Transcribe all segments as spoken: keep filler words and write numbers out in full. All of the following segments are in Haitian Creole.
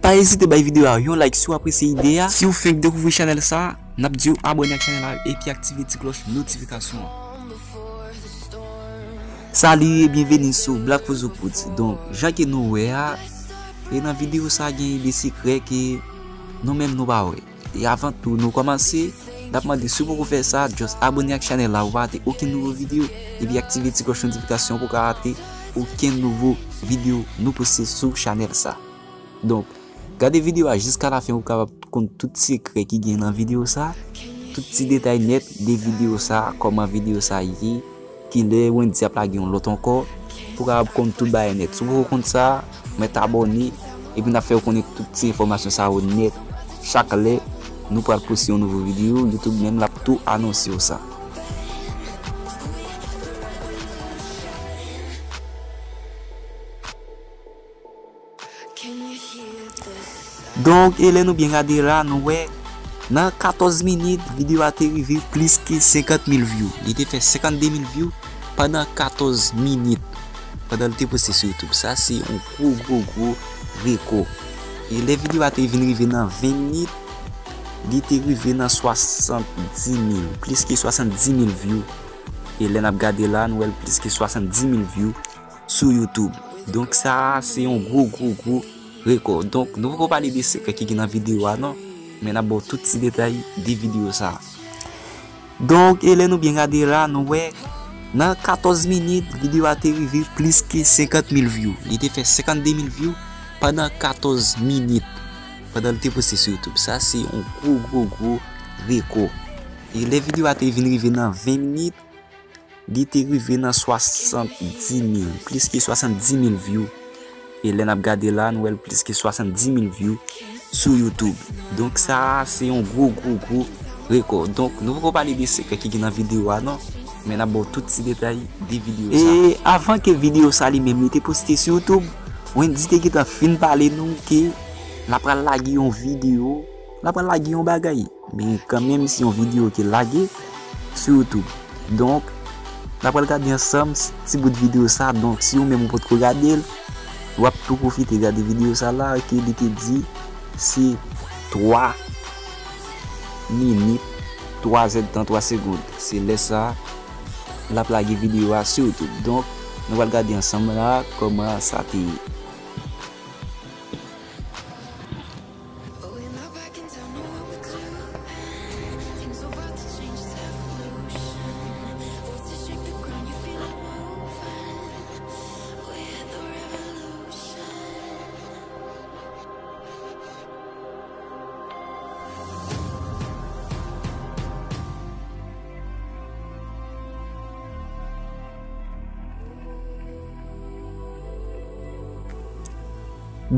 Pa ezite bay videyo a yon like si w apresye ide a. Si w fenk dekouvri chanèl sa, n ap di w abòne ak chanèl la epi aktive ti klòch notifikasyon an. Salut e byenveni sou Black Fozo Put. Donk, jan ke nou wè a, e nan videyo sa genyen de sekrè ke nou menm nou pa wè. E avan tou nou kòmanse, n ap mande si w poko fè sa, just abòne ak chanèl la pou pa rate okenn nouvo videyo, epi aktive ti klòch notifikasyon pou w ka rate okenn nouvo videyo nou poste sou chanèl sa. Donk, gade videyo a jiska lafen pou w kapab konn tout sekrè ki gen nan videyo sa, tout ti detay nèt de videyo sa, kòman videyo sa ye, kilè Wendy ap lage yon lòt ankò, pou w kapab konn tout bagay nèt. Si w poko konn sa, mèt abòne, epi n ap fè w konnen tout ti enfòmasyon sa yo nèt. Chak lè nou pral poste yon nouvo videyo, YouTube menm l ap tou anonse w sa. Donk, e lè nou byen gade la, nou wè, nan katòz minit, videyo a te rive plis ke senkant mil view. Li te fè senkannde mil view pandan katòz minit. Pandan li te poste sou YouTube. Sa se yon gwo, gwo, gwo rekò. E lè videyo a te vin rive nan ven minit, li te rive nan swasanndimil, plis ke swasanndimil view. E lè n ap gade la, nou wè l plis ke swasanndimil view sou YouTube. Donk, sa a se yon gwo, gwo, gwo rekò. Donk, nou poko pale de sekrè ki gen nan videyo a, non. Men n ap ba w tout ti detay de videyo sa a. Donk, e lè nou byen gade la, nou wè, nan katòz minit, videyo a te rive plis ke senkant mil view. Li te fè senkannde mil view pandan katòz minit. Pandan li te poste sou YouTube. Sa se yon gwo, gwo, gwo rekò. E lè videyo a te vin rive nan ven minit, li te rive nan swasanndimil, plis ke swasanndimil view. E lè n ap gade la, nou wè l plis ke swasanndimil view sou YouTube. Donk, sa a se yon gwo, gwo, gwo rekò. Donk, nou poko pale de sekrè ki gen nan videyo a, non. Men n ap ba w tout ti detay de videyo sa. E avan ke videyo sa li menm li te poste sou YouTube, Wendy te gentan fin pale nou ke l ap pral lage yon videyo, l ap pral lage yon bagay. Men kanmenm, se yon videyo ke lage sou YouTube. Donk, n ap pral gade ansanm s-, ti bout videyo sa. Donk, si ou menm ou potko gade l, w ap tou pwofite gade videyo sa la, ke li te di se twa minit, twa zèdtan, twa segond. Se lè sa, l ap lage videyo a sou YouTube. Donk, nou pral gade ansanm la kòman sa te ye.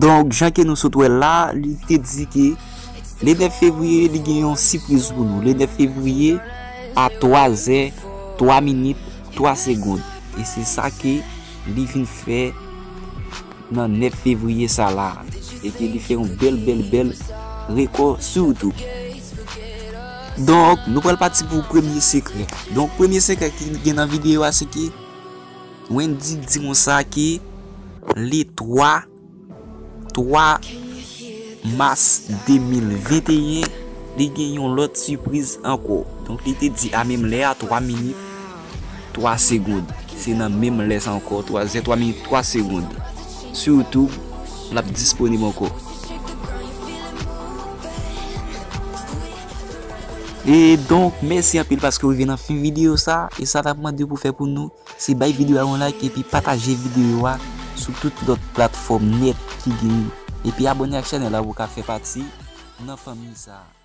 Donk, jan ke nou sot wè la, li te di ke le nèf fevriye, li gen yon sipriz pou nou. Le nèf fevriye, a twa zè, twa minit, twa segond. E se sa ke li vin fè nan nèf fevriye sa la. E ke li fè yon bèl, bèl, bèl rekò sou YouTube. Donk, nou pral pati pou premye sekrè. Donk, premye sekrè ki gen nan videyo a, se ke Wendy di konsa ke le twa, twa mas de mil venteyen, li gen yon lòt sipriz ankò. Donk, li te di a menm lè a, twa minit, twa segond. Se nan menm lè sa ankò, twa zè, twa minit, twa segond. Sou YouTube, l ap disponib ankò. E donk, mèsi anpil paske w rive nan fen videyo sa. E sa n ap mande w pou fè pou nou, se bay videyo a yon like epi pataje videyo a sou tout lòt platfòm nèt ki genyen. Epi abòne ak chanèl la pou w ka fè pati nan fanmi sa a.